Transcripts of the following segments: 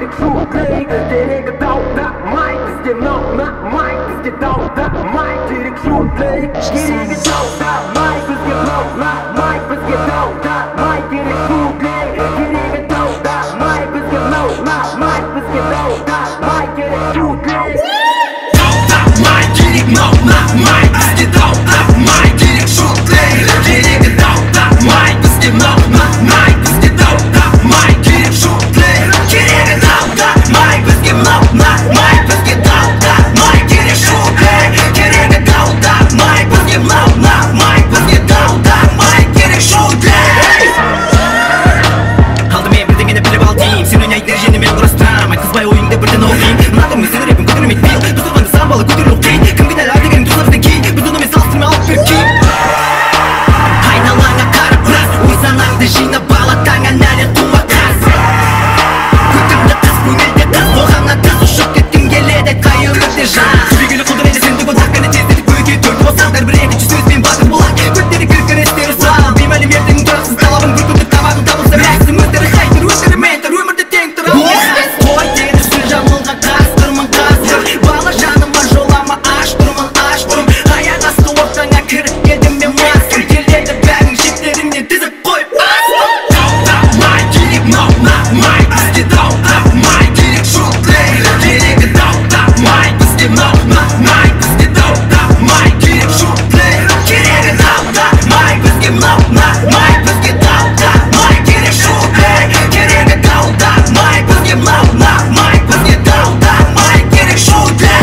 Керек шутлей, керегі дау-дамай. Бізге мынау ұнамай, бізге дау-дамай. Керек шутлей, керегі дау-дамай. Бізге мынау ұнамай, бізге дау-дамай. Керек шутлей, керегі дау-дамай. Бізге мынау ұнамай, бізге дау-дамай. Керек шутлей. Дау-дамай, керек мынау ұнамай. Бізге дау-дамай, керек шутлей, керегі дау-дамай. Бізге мынау ұнамай, бізге дау-дамай. Керек шутлей, керегі дау-дамай. Бізге мынау ұнамай, бізге дау-дамай. Керек шутлей, керегі дау-дамай. Бізге мынау ұнамай, бізге дау-дамай. Керек шутлей. Алдымен бірдеңені біліп ал деймін. Сен ойнайтын ережені мен құрастырам. Айтқызбай ойыңды бірден оқиын. Мына көңіл сенің рэпің көтерілмейді биыл. Біз тұрғанда сан бала көтерілу қиын. Кім кінәлі ардагерің туса бізден кейін. Біз онымен салыстырмай алып беріп кейін. Айналаңа қарап біраз, ой санаңды жинап бала таңнан әлі тума қаз. Көтіңді қыс, көңілді қыс, қоғамнан тыс ұшып кеткім келеді қай өмірде жас. Түбегейлі құдіреті сендік одақ қана тездетіп көке төрт болсаңдар бір екінші сөзбен батыр болар. Көттері кіркір істері сал, беймәлім ертең тұрақсыз талабың бір күндік тамағың табылса бәксің. Өздері хайтер, өздері ментор, өмірде тең тұра алмас. Қой терісін жамылған қасқырмын қасқыр. Бала жаныма жолама аш тұрмын, аш тұрмын. Аяқ асты ортаңа кіріп келдім мен маскүнем. Келеді бәрің шеттеріңнен тізіп қойып астым. Дау-дамай, керек мынау ұнамай. Бізге дау-дамай, керек шутлей, керегі дау-дамай. Бізге мынау ұнамай, бізге дау-дамай. Керек шутлей, керегі дау-дамай. Бізге мынау ұнамай, бізге дау-дамай. Керек шутлей, керегі дау-дамай. Бізге мынау ұнамай, бізге дау-дамай. Керек шутлей.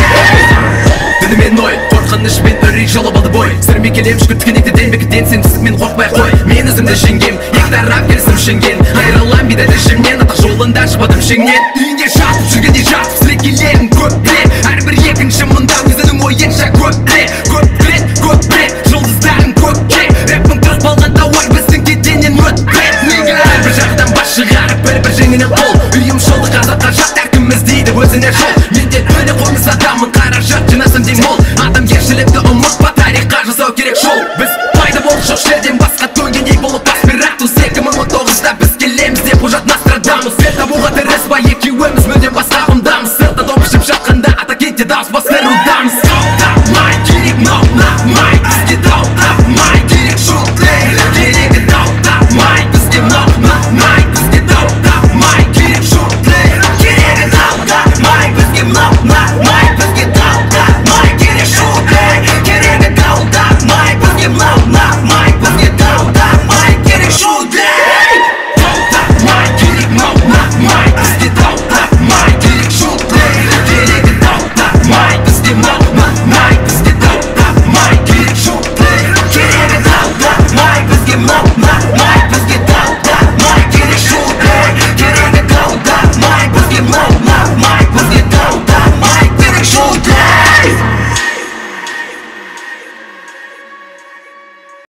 Түнімен ой, қорқыныш пен үрей жаулап алды бой. Сірме келем шүкір тікенекті бекітен. Сен түсік мен қорықпай қой. Мен өзімді жеңгем, екі тарап келісім шеңген. Айырылам бидайды ішімнен, атақ жолында жұбадым шеңнен. Үйінде жатып жүргенде жатып сілекейлерін көп білем. Әрбір екінші мұнда өзінің ойынша көп білем. Көп білет, көп білет, жұлдыздарың көкке. Рэпің тұрып қалған тауар біздің кеденнен өтпе. Неге әрбір жақтан бас шығарып бір-бір жеңінен қол. Ұйымшылдық азапқа жат, әркім іздейді өзіне жол. Мен де төне қоныс адаммын, қаражат жинасам деймін мол. Адамгершілікті ұмытпа, тарихқа жасау керек жол. Біз пайда болдық жоқ жерден басқа төнгендей болып аспиратус. 2019-да біз келеміз деп құжат Нострадамус. Бел табуға тырыспа, екеуіміз мүлдем басқа ұғымдамыз. Сыртта доп ішіп жатқанда Атакентте дауыс бастырып.